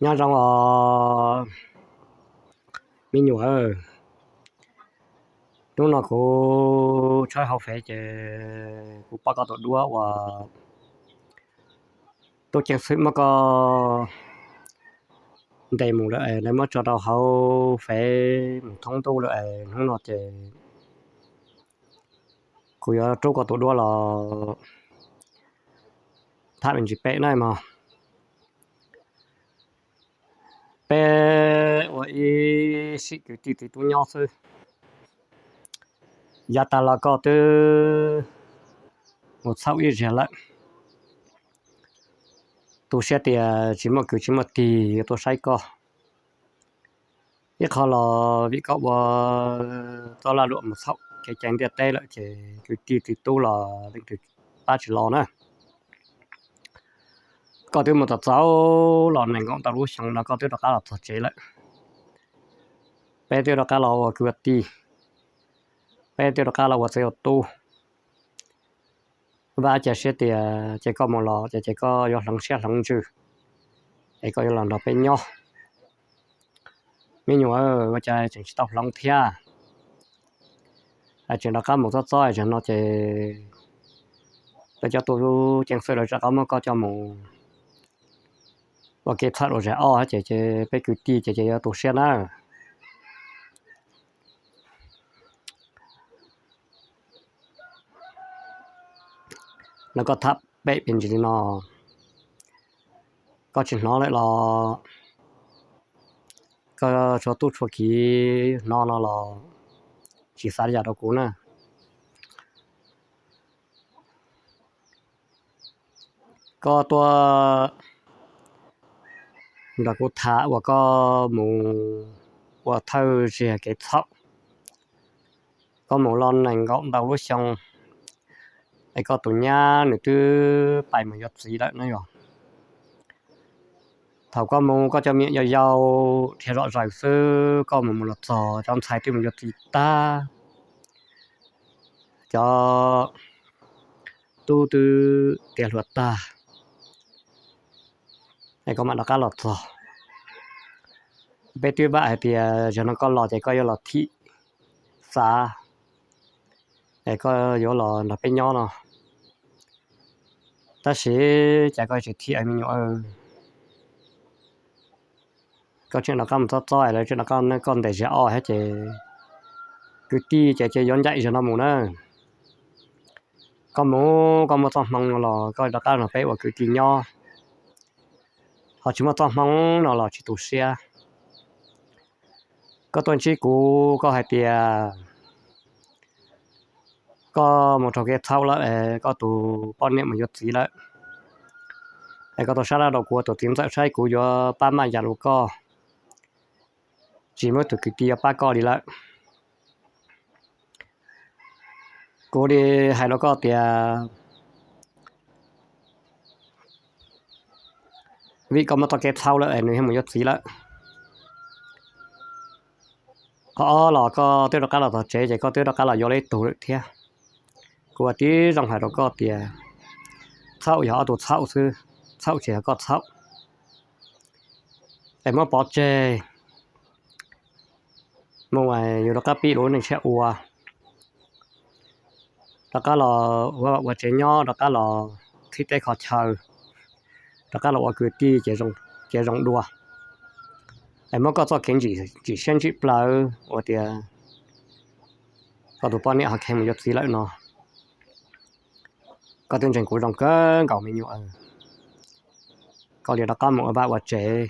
Nyob zoo os me nyuam. Hnub no kuv tshawb hauv fev ces kuv pom koj tus duab uas tub ceev xwm muab koj ntes mus lawm es lawv muab tso rau hauv fev mus thoob ntuj lawm es hnub no ces kuv yuav rub koj tus duab los tham me ntsis pem na mog. Peb ua ib sim kwv tij txiv tub nyob xwb, yav tas los koj twb mus txhaum ib zaug lawm. Tu siab tias tsis muaj kwv tsis muaj tij yuav tuaj saib koj. Ib qho los vim koj ua txoj lag luam mus txhaum kev cai ntiaj teb lawm ces kwv tij txiv tub los leej twg pab tsis los na. Koj twb mus txog txaus los nees nkaum ntau lub xyoo no koj twb rov qab los txog tsev lawm. Peb twb rov qab los ua kwv ua tij, peb twb rov qab los ua txiv ua tub. Vaj cia siab tias ces koj mus los ces ces koj yuav hloov siab hloov ntsws es koj yuav los nrog peb nyob. Me nyuam, ua cas tseem tsis tau hloov thiab? Tseem rov qab mus txob txob zaum no ces lawv cov tub ceev xwm lawv rov qab muab koj coj mus ua kev txhawj rau zam ob ces ces peb kwv tij ces ces yuav tu siab na. No koj tham pem pem ntsis li no, koj tsis hnov lawm los? Koj tshua tub tshua kiv hnov no los tsis xav li cas rau kuv na. Koj tuaj nrog kuv tham uas koj mus ua thawj ziag kev txhaum, koj mus los nees nkaum ntau lub xyoo es koj tus nyab nws twb pais mus yuav txiv lawm na yog. Thaum koj mus koj cov me nyuam yau yau dhia zom zaws xwb, koj mus mus los txog cov ntxhais twb mus yuav txiv tag, cov tub twb tiav hluas tag es koj mam rov qab los txog. Peb twb vam hais tias zaum no koj los ces koj yuav los thim xav es koj yuav los nrog peb nyob no, tab sis cas koj tsis thim me nyuam. Koj tseem rov qab mus txob txob lawv tseem rov qab ntes zam ob thiab ces kwv tij ces ces yuav ncaim zaum no mus na. Koj mus koj muaj txoj hmoo no los koj rov qab nrog peb ua kwv tij nyob, ho tsis muaj txoj hmoo no los tsis tu siab. Koj tuaj ntsib kuv koj hais tias koj mus raug kev txhaum lawm es koj tus poj niam mus yuav txiv lawm, es koj tuaj sab laj rau kuv, tus txiv ntxawm saib kuv yuav pab maj yam li koj, tsis muaj tus kwv tij yuav pab koj li lawm. Kuv li hais rau koj tias vim koj muaj txoj kev txhaum lawm es nws thiaj mus yuav txiv lawm. Qhov ob los koj twb rov qab los txog tsev ces koj twb rov qab los yuav ib tug lawm thiab. Kuv ua tib zoo hais rau koj tias txhaum yog ob tug txhaum xwb, txhaum tsis yog koj txhaum. Es muab pov tseg mus, yus rov qab pib lub neej tshiab ua, rov qab los ua vaj ua tsev nyob, rov qab los txhib teb kho chaw, rov qab los ua kwv tij ces zoo dua. Es muab koj txoj kev ntsim siab ntsim plawv ua tias koj tus poj niam ho kheev mus yuav txiv lawm no, koj twb ntseeg kuv zoo kawg nkaus me nyuam. Koj li rov qab mus ua vaj ua tsev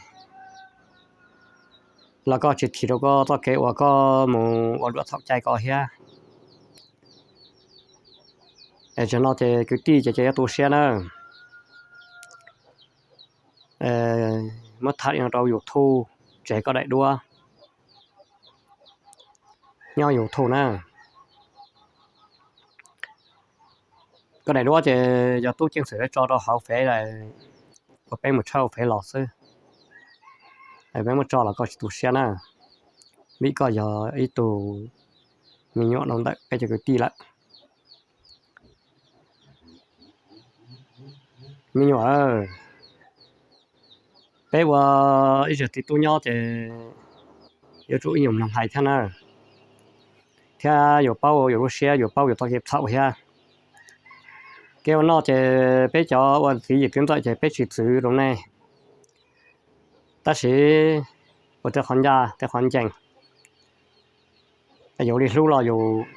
los koj tsis thim rau koj txoj kev uas koj mus ua luam txhaum cai koj thiab. Es tseem no ces kwv tij ces ces yuav tu siab na. Muab tham li no rau YouTube, tseg koj daim duab nyob YouTube na. Koj daim duab ces yog tub ceev xwm tso rau hauv fev, uas peb mus tshawb hauv fev los xwb. Peb muab tso los koj tsis tu siab na, vim koj yog ib tug me nyuam rau ntawm peb cov kwv tij lawm. Me nyuam, Peb ua ib zag txiv tub nyob ces yuav tsum ib nyuag mloog hais thiab na, thiab yuav paub yuav lub siab, yuav paub yuav txoj kev txhaum thiab. Kev ua noj ces peb cov ua txiv yim txiv ntxawm ces peb tsis txwv rau nej, tab sis ua tej qhov ncaj tej qhov ncees, yus li hlub los yus,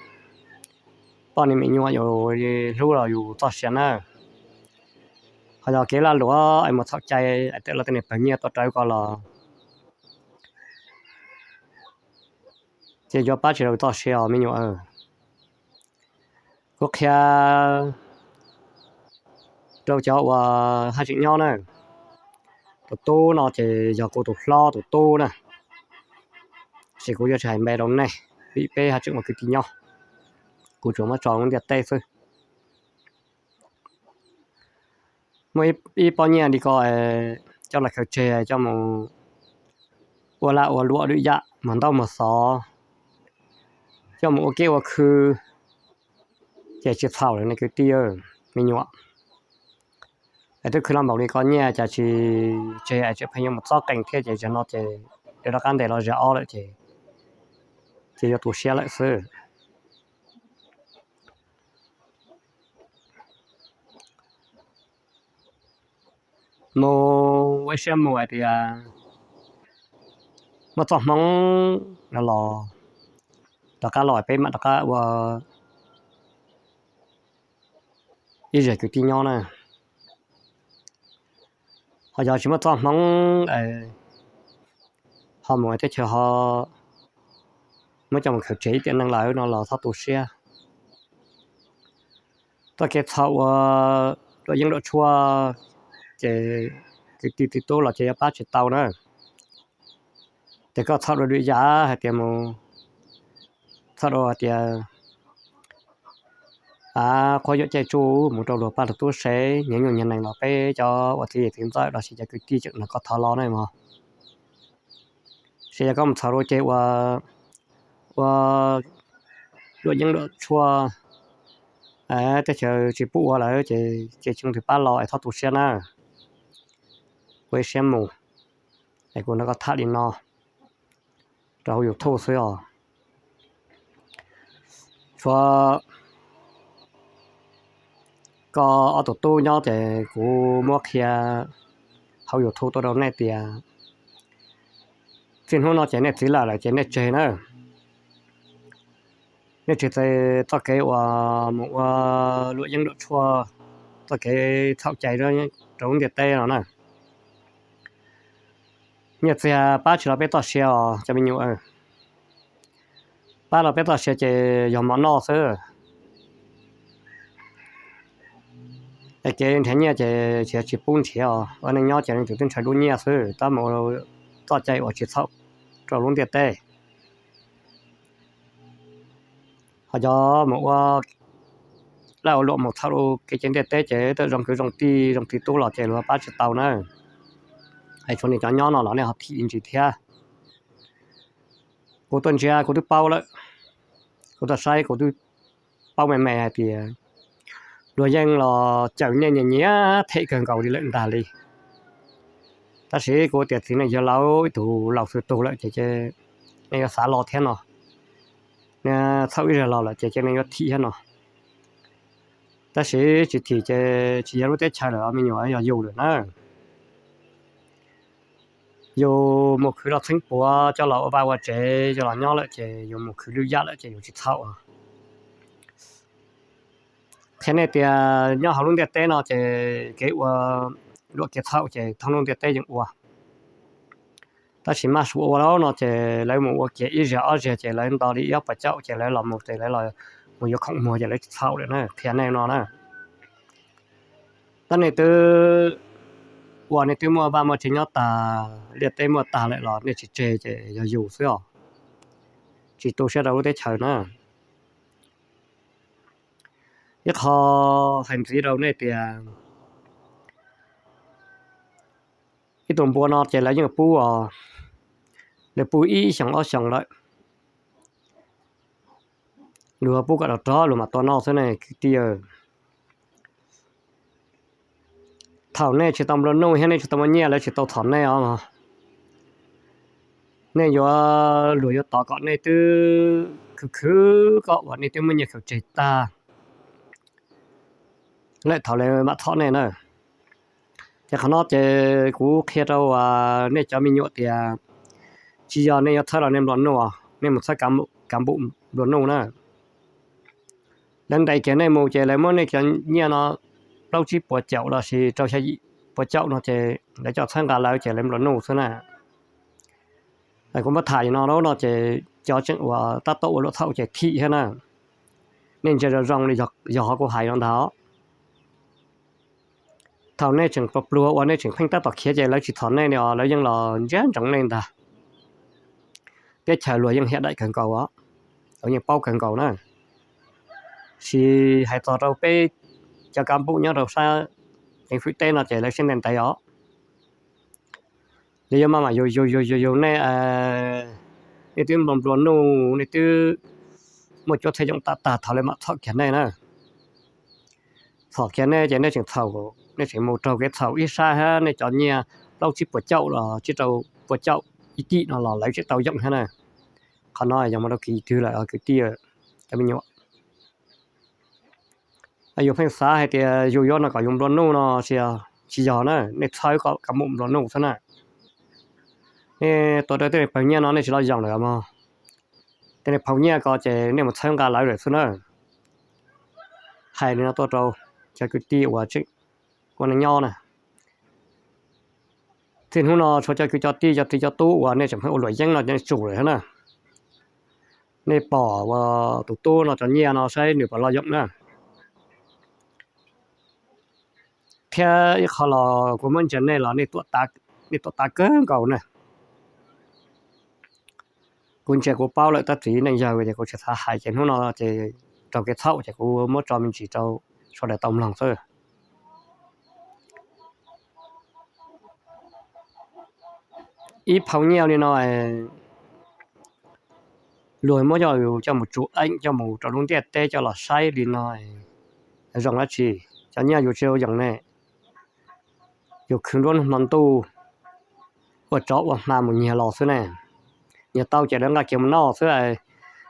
poj niam me nyuam yus li hlub los yus txoj sia na. Ho yog kev lag luam es mus txhaum cai es tej los tej niag pawg nyiaj tuaj rawv ko los ces yuav pab tsis tau txoj sia os me nyuam. Kuv qhia rau cov uas haj tseem nyob na, tus tub no ces yog kuv tus hlob tus tub na, tab sis kuv yuav tsis hais npe rau nej, vim peb haj tseem ua kwv tij nyob, kuv tsuas muab tso lub ntiaj teb xwb. Muaj ib pob nyiaj li ko, coj los khaws tseg coj mus ua laj ua luam lwm yam, muag ntaub muag xov, coj mus ua kiab ua khw, ces tsis txhaum lawm nej kwv tij me nyuam. Es twb khwv los npaum li ko nyiaj cas tsis tseg es tseem pheej yuav mus txob qees thiab ces zaum no ces rov qab ntes los zaum ob lawm ces, ces yuav tu siab lawm xwb. Mus ua ib siab mus hais tias muaj txoj hmoov no los rov qab los peb mam rov qab ua ib zag kwv tij nyob na. Ho yog tsis muaj txoj hmoov ho mus teb chaws ho muab coj mus khaws tseg ib tiam neej lawm no los txhob tu siab. Txoj kev txhaum ua luam yeeb luam tshuaj ces kwv tij txiv tub los ces yuav pab tsis tau na. Ces koj txhaum rau lwm yam hais tias mus txhaum rau hais tias qhuab yuam caij tsuj mus rau luag paj luag tub sev nyiag nyuj nyiag nees los peb cov ua txiv yim txiv ntxawm los sis cov kwv tij tseem nrog koj thov los na mog. Sis yog koj mus txhaum rau ces ua, ua luam yeeb luam tshuaj, teb chaws tsis pub ua lawm ces tsis muaj twg pab los es txhob tu siab na. Ua ib siab mus, es kuv nrog koj tham li no rau hauv YouTube xwb os. Tshuav koj ob tug tub nyob ces kuv muab qhia hauv YouTube tuaj rau nej tias txij hnub no ces nej txiv lawm lawm ces nej tseg na. Nej tseg txoj kev uas mus ua luam yeeb luam tshuaj, txoj kev txhaum cai rau lub ntiaj teb no na. Nyiaj txiag pab tsis los peb txoj sia os cov me nyuam. Pab los peb txoj sia ces yog mov noj xwb. Es kev nrhiav nyiaj ces tsis pub nrhiav os, ua neej nyob ces leej twg twb ntshaw dua nyiaj xwb, tab mus txoj cai uas tsis txhaum rau lub ntiaj teb. Ho cov mus ua laj ua luam mus txhaum kev cai ntiaj teb ces tej zoo kwv zoo tij zoo txiv tub los ces luag pab tsis tau na. Es tshuav nej cov nyob no los nej ho thim ntsis thiab. Kuv tuaj ntsia kuv twb paub lawm, kuv tuaj saib kuv twb paub me me hais tias luag yeej los cawm nej nyiam nyiam them kawg nkaus li lawm ntag li. Tab sis kuv tias txiv neej yawg laus ib tug laus xwb tug lawm ces nej yuav xav los thiab no, nej txhaum ib zag los lawm ces nej yuav thim thiab no. Tab sis tsis thim ces tsis yog lub teb chaws lawm me nyuam, yog yus lawm na. Yus mus khwv los txheeb puav coj los ua vaj ua tsev coj los nyob lawm ces yus mus khwv lwm yam lawm ces yus tsis txhaum. Qhia nej tias nyob hauv lub ntiaj teb no ces kev ua luam kev txhaum ces thoob lub ntiaj teb yeej ua. Tab sis maj suav ua lawm no ces lawv mus ua kiag ib zag ob zag ces lawv nto li ib ob puas caum ces lawv los mus ces lawv los mus yuav khoom muag ces lawv tsis txhaum lawm na, qhia nej no na. Tab nej twb ua nej twb muaj vaj muaj tsev nyob tag, liaj teb muaj tag lawm los nej tsis tseg ces yog yus xwb os, tsis tu siab rau lub teb chaws na. Ib qho hais ntxiv rau nej tias ib tug npua no ces lawv yeej pub os, lawv pub ib xyoos ob xyoos lawm, luag pub kom rov rov luag mam tua noj xwb ne kwv tij. Thaum nej tsis tau nplua nuj thiab nej tsis tau muaj nyiaj, lawv tsis tau txhom nej os. Nej yuav luag yuav tod kom nej twb khwv khwv koj uas nej twb muaj nyiaj khaws tseg tag lawm thaum lawv mam txhom nej na. Ces qhov no ces kuv qhia rau nej cov me nyuam tias tsis yog nej yuav txhawb los nej nplua nuj, nej mus txhawb kav npum nplua nuj na. Lawv ntes kiag nej mus ces lawv muab nej cov nyiaj no plaub tsib puas caum los sis rau xya yim puas caum no ces lawv coj txhawb nqa lawv ces lawv nplua nuj xwb na. Kuv muab tham li no no ces cov tseem uas tab tom ua luam txhaum ces thim thiab na. Nej ntsia zoo zoo li yog qhov kuv hais no ntag. Thaum nej tseem pluag pluag uas nej tseem pheej tab tom khiav ces lawv tsis txhom nej li os, lawv yeej los ntsia ntsoov nej ntag. Teb chaws luag yeej hiam daim kawg nkaus os, luag yeej paub kawg nkaus na. Sis hais txog rau peb cov kav npum nyob rau sab ceev fwm teb no ces lawv siab ntev ntev os. Lawv yuav maj mam yug yug yug yug yug nej, nej twb nplua nplua nuj, nej twb muaj cuab txhiaj yoom tag tag thaum lawv mam txhom kiag nej na. Txhom kiag nej ces nej tseem txhaum, nej tseem mus raug kev txhaum ib sab thiab, nej cov nyiaj plaub tsib puas caum los tsib rau puas caum ib tim no los lawv tseem tau yoom thiab na. Qhov no yog mus rau kev twg lawm kwv tij, cov me nyuam. Yus pheej xav hais tias yus yuav no kom yus nplua nuj no, tsis yog na, nej txhawb kom kav npum nplua nuj xwb na. Nej tuav rawv tej niag phaw nyiaj no nej tsis los yoom lawm mog. Tej niag phaw nyiaj ko ces nej mus txhawb nqa lawv lawm xwb na. Hais li no tuaj rau cov kwv tij uas tseem ua neej nyob na. Txij hnub no tshuav cov kwv cov tij, cov tij cov tub uas nej tseem pheej ua luam yeeb no nej tsum lawm na. Nej pom ua tus tub no cov nyiaj no saib nws puas loj yoom na. Thiab ib qho los kuv muab ntsia nej los nej tuam tav kawg nkaus na. Kuv ntsia kuv paub lawm tab sis neej yawg ces kuv tsis xav hais ces hnub no ces raug kev txhaum ces kuv muab tso me ntsis rau sawv daws tau mloog xwb. Ib phaw nyiaj li no luag muab coj, coj mus tsuj eem coj mus rau lub ntiaj teb coj los saib li no zoo dab tsi? Cov nyiaj yus tsis tau yoom ne, yus khwv nruab hmo ntuj ua tsov ua hma mus nyiag los xwb ne. Nyiag tau ces lawv nqa kiag mus noj xwb,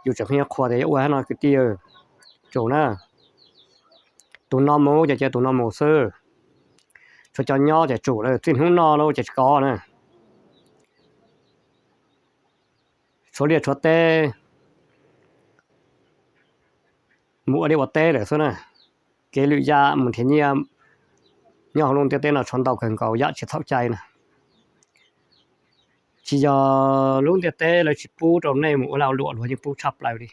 yus tseem pheej yuav qhuas tias yuav ua no kwv tij. Tsum na, tus no mus ces cia tus no mus xwb. Tshuav cov nyob ces tsum lawm, txij hnub no lawm ces tsis kov na. Tshuav liaj tshuav teb mus ua liaj ua teb lawm xwb na. Kev lwm yam mus nrhiav nyiaj nyob hauv lub ntiaj teb no tshuav ntau kawg nkaus yam tsis txhaum cai na. Tsis yog lub ntiaj teb lawv tsis pub rau nej mus ua lag ua luam, luag yeej pub tshaj plaws li.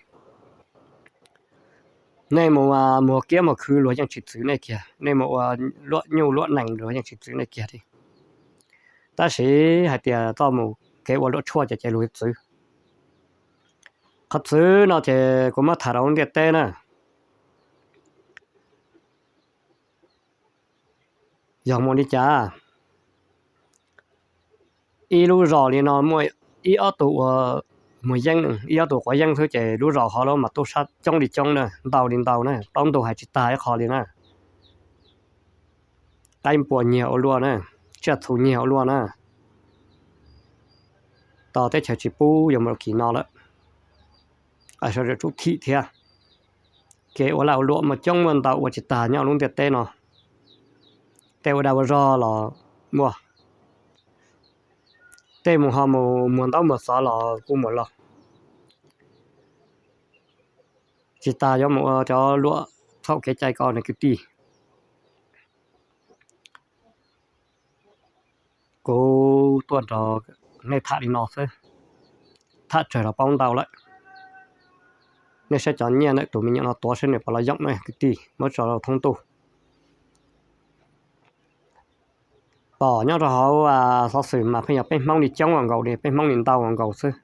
Nej mus muag kiab muag khwv luag yeej tsis txwv nej kiag, nej mus ua luam nyuj luam nees luag yeej tsis txwv nej kiag li. Tab sis hais tias txoj mus kev ua luam tshuaj ces, ces luag txwv. Qhov txwv no ces kuv muab tham rau lub ntiaj teb na. Yog mus li cas, ib lub zos li no muaj ib ob tug uas muag yeeb, ib ob tug quav yeeb xwb ces lub zos hov lawv mas tub sab coob li coob na, ntau li ntau na, plaub ntug hais tsis tag ib qho li na. Qaib npua nyiag ua luaj na, tsiaj txhu nyiag ua luaj na. Tau teb chaws tsis pub yuav mus rau kis no lawm, sawv daws tsum thim thiab. Kev ua lag ua luam muaj coob muaj ntau ua tsis tag nyob lub ntiaj teb no. Tej ua dag ua zog los muaj, tej mus ho mus muag ntaub muag xov los kuj muaj los. Tsis tas yuav mus ua cov luam txhaum kev cai ko ne kwv tij. Kuv tuaj nrog nej tham li no xwb, tham tsawg los paub ntau lawm. Nej saib cov nyiaj ntawm tus me nyuam no tuav saib nws puas los yoom ne kwv tij, muab tso rau thoob ntuj. Pom nyob rau hauv xov xwm mas pheej yog peb Hmoob li coob ua nkaus li, peb Hmoob li ntau ua nkaus xwb.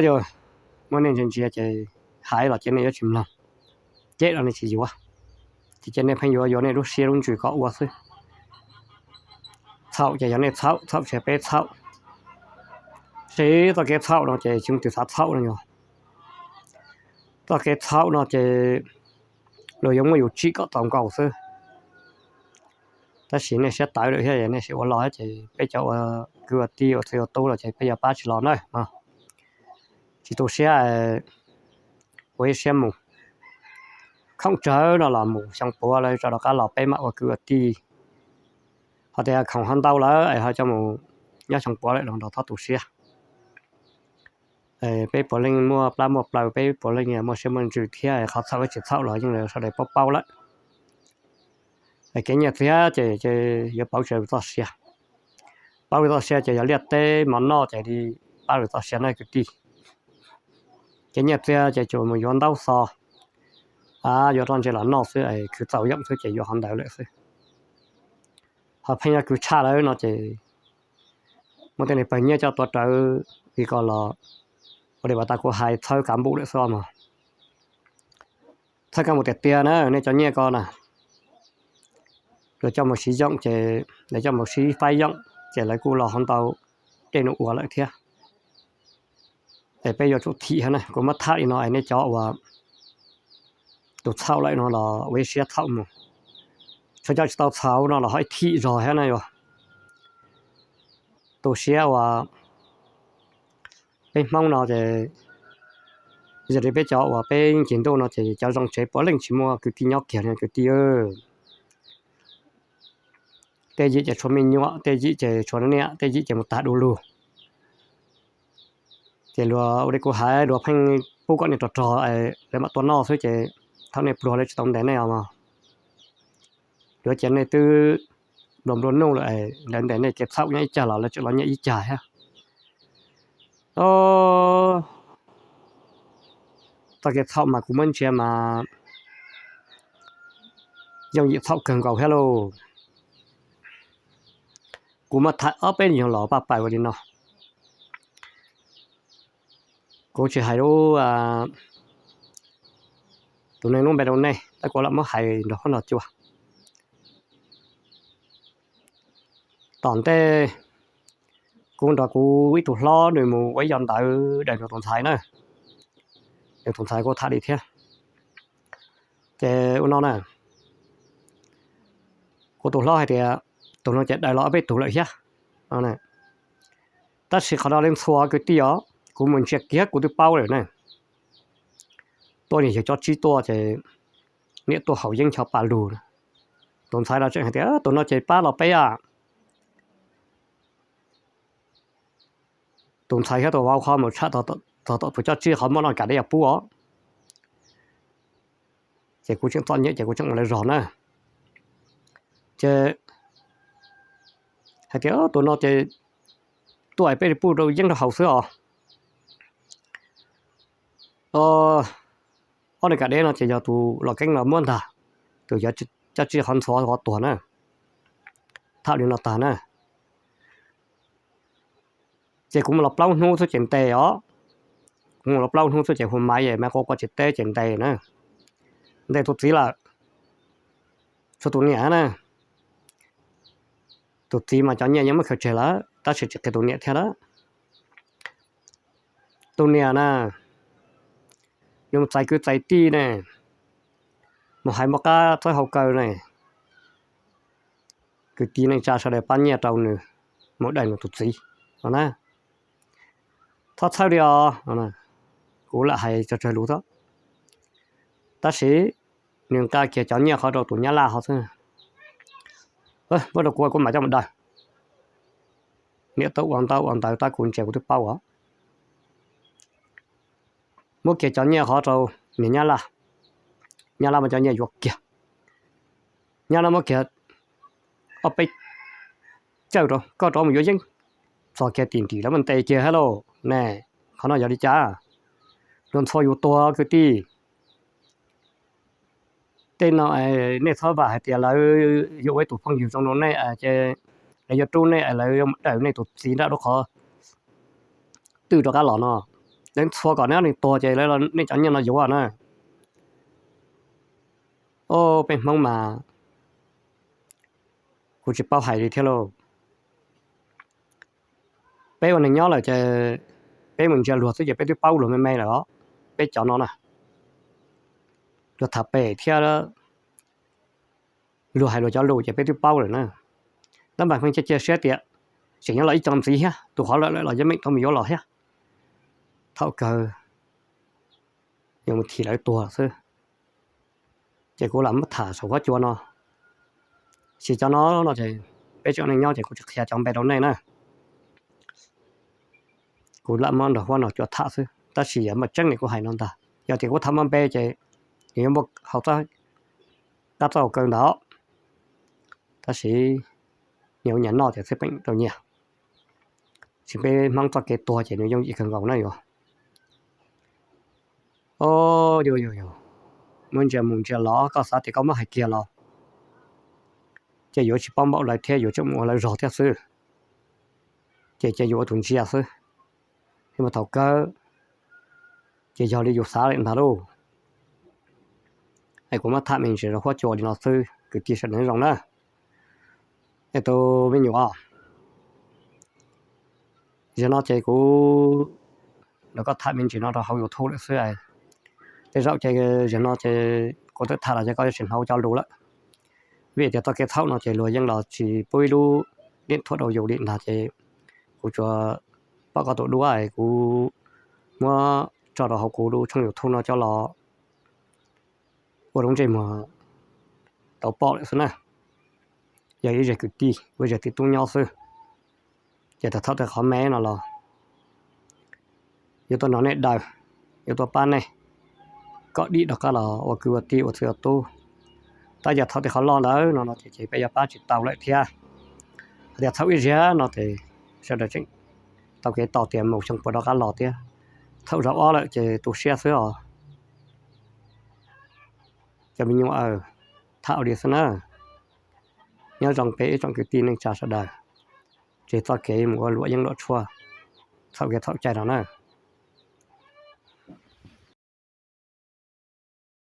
Yog muab nej ntsia ntsia ces hais los ces nej yuav tsis mloog, cem los nej tsis yuav, ces ces nej pheej yuav yuav nej lub siab lub ntsws kom ua xwb. Txhaum ces yog nej txhaum, txhaum ces peb txhaum. Seb txoj kev txhaum no ces tsis muaj tus xav txhaum no yog txoj kev txhaum no ces luag yuav muab yus tsim kom txaus nkaus xwb. Tab sis nej siab tawv lawm thiab nej sim ua los ces peb cov ua kwv ua tij ua txiv ua tub los ces peb yuav pab tsis los na. Tsis tu siab, ua ib siab mus. Khoom tsawg no los mus xyoo puav lawm tso rov qab los peb mam ua kwv ua tij. Ho tias khoom ho ntau lawm es ho coj mus nyob xyoo puav lawm los txhob tu siab. Peb puav leej muaj plab muaj plaws, peb puav leej muaj siab muaj ntsws thiab, qhov txhaum tsis txhaum los yeej sawv daws paub paub lawm. Kev nyiaj txiag ces yuav pauv tsis txoj sia, pauv tsis txoj sia ces yog liaj teb mov noj ces li pab tsis txoj sia na kwv tij. Kev nyiaj txiag ces tsuas mus yuav ntaub xov, yuav roj ntse los noj xwb, khwv txaus yeej xwb ces yuav qhov ntawd lawm xwb. Ho pheej yog kwv tshaj lawm no ces muaj tej neeg pawg nyiaj coj tuav rawv li ko los ua li pas tas kuv hais txhawb kav npum lawm xwb mog. Txhawb kav npum tiag tiag na, nej cov nyiaj ko na, luag coj mus siv yooj ces lawv coj mus siv faib yooj ces lawv kuj los hov ntau dej num ua lawm thiab. Es peb yuav tsum thim thiab na, kuv muab tham li no es nej cov uas tus txhaum lawm no los ua ib siab txhaum mus, tshuav cov tsis tau txhaum no los ho ib thim zog thiab na yuav tu siab uas peb Hmoob no ces yog li peb cov uas peb ncig ntuj no ces cov zoo tsev puav leej tsis muaj kwv tij nyob kiag li kwv tij. Tej yim ces tshuav me nyuam, tej yim ces tshuav niam, tej yim ces mus tag du lug. Ces luag ua li kuv hais luag pheej pub kom nej rog rog lawv mam tuaj noj xwb ces thaum nej pluag lawv tsis tau ntes nej os mog. Yuav cia nej twb nplua nplua nuj lawm, lawv ntes nej kev txhaum nyob ib cag los lawv tseem los nyiaj ib cag thiab. Txoj kev txhaum mas kuv muab ntsia mas yooj yim txhaum kawg nkaus thiab lauj. Kuv muab tham ob peb nyuag los paj pais ua li no. Kuv tsis hais lub tus neeg lub npe rau nej tab kuv lam muab hais nrog huab nrog cua. Tom ntej kuv nrog kuv ib tug hlob nws mus ua ib yam ntawd daws nws tus ntxhais na. Nws tus ntxhais kuj tham li thiab. Ces ua no na, kuv tus hlob hais tias tus no ces daws los ob peb tug lawm thiab. Tab sis qhov no li ntxhua kwv tij os, kuv mus ntsia kiag kuv twb paub lawm na. Tuaj niag yawg cob tsib tuaj ces niam tuaj haus yeeb ncho pa lug. Tus ntxhais los tseem hais tias tus no ces pab los peb a. Tus ntxhais thiab tus vauv qhov mus tsham txog tom tus cob tsib qhov muaj no kam deb yog pub os. Ces kuv tseem txom nyem ces kuv tseem ua lawv zog na. Ces hais tias tus no ces tuaj peb li pub rau yeeb rau haus xwb os. Ob niag kam deb no ces yog tus los keeb los muab ntag, tus yawg cob tsib qhov ntxhua qhov tuag na. Tham li no tag na. Ces kuv mus los plaub hnub xwb ces ntes os. Kuv mus los plaub hnub xwb ces hu maiv es maiv quaj quaj tsis teb ces ntes na. Ntes tus txiv lawm, tshuav tus niam na. Tus txiv mas cov nyiaj yeej muab khaws tseg lawm tab sis tsis qhia tus niam thiab lawm. Tus niam na, nws mus txais kwv txais tij ne, mus hais muaj qab txawb hau kaw ne, kwv tij neej tsa sawv daws pab nyiaj rau nws mus daws nws tus txiv no na. Txhob txhawj li os, kuv lam hais tsawg tsawg lus xwb. Tab sis nws nqa kiag cov nyiaj qhov rau tus nyab laj hov xwb. Muab rau kuv, kuv mam coj mus daws. Niam tau ua ntau ua ntawd tab kuv ntsia kuv twb paub os. Muab kiag cov nyiaj qhov rau niag nyab laj, nyab laj muab cov nyiaj yuav kiag. Nyab laj muab kiag ob peb cawj rau, koj rov mus yuav yeeb. Txog kiag tim nrim lawv muab ntes kiag thiab lauj ne. Qhov no yog li cas? Luag ntxhua yus tuag kwv tij. Tej no nej txhob vam hais tias lawv yuav ua ib tug phooj ywg zoo rau nej ces lawv yuav rub nej, lawv yuav mus daws nej tus txiv nram lub qhov twg rov qab los no. Lawv ntxhua kom nej ob leeg tuag ces lawv, nej cov nyiaj no yuav na. Ob peb Hmoob mas kuv tsis paub hais li thiab lauj. Peb ua neeg nyob lawm ces peb mus ntsia luag xwb ces peb twb paub luag me me lawm os. Peb cov no na, luag tham pem thiab luag hais luag cov lus ces peb twb paub lawm na. Tab mas pheej cia cia siab tias tseem nyob los ib co ntxiv thiab, tus qhov lawm lawm los yeej meem tau mus yuav los thiab. Thaum kawg yuav mus thim lawv tuag xwb. Ces kuv lam muab tham saum huab cua no. Tsis cov no no ces peb tseem neej nyob ces kuv tsis qhia cov npe rau nej na. Kuv lam muab nrog huab no cua tham xwb, tab sis yog muaj tseeb li kuv hais no ntag. Yog tias kuv tham muaj npe ces nws yuav muaj hau qab txoj hau kaw ntawd. Tab sis nyias ua nyias noj ces xwb peem rau nyias. Tsis peb Hmoob txoj kev tuag ces nws yooj yim kawg nkaus na yuav. O, yus yus yus, muaj ntsia mus ntsia los koj xav tias koj muab hais kiag los ces yuav tsis paub npaum lawv thiab, yuav tseem mus ua lawv zog thiab xwb. Ces ces yuav ua tus ntsia xwb. Thiab mas thaum kawg ces yog li yus xav li ntag lauj. Es kuv muab tham me ntsis rau huab cua li no xwb, kwv tij sawv daws nyob zoo na. Es tus me nyuam, zaum no ces kuv nrog koj tham me ntsis no rau hauv YouTube lawm xwb. Tej zaum ces zaum no ces kuv twb tham los ces koj yuav tsis hnov cov lus lawm. Vim tias txoj kev txhaum no ces luag yeej los tsis pub ib lub điện thoại rau yus li ntag ces kuv tsuas pom koj tus duab es kuv muab tso rau hauv kuv lub tshooj YouTube no coj los ua lub ntsej muag tau pom lawm xwb na. Yog ib zej kwv tij, ua zej tib tub nyob xwb. Ces thaum tej qhov me no los yuav tuaj nrog nej daws, yuav tuaj pab nej kom dim rov qab los ua kwv ua tij ua txwv ua tub. Tab yog thaum tej qhov loj ntawd no no ces ces peb yuav pab tsis tau lawm thiab. Hais tias txhaum ib zaug no ces sawv daws tseem tau kev tos tias mus xyoo puas rov qab los thiab. Txhaum zaum ob lawm ces tu siab xwb os. Cov me nyuam aw, tham ua li xwb na. Nyob zoo peb ib tsoom kwv tij neej tsa sawv daws, tseg txoj kev mus ua luam yeeb luam tshuaj txhaum kev txhaum cai no na.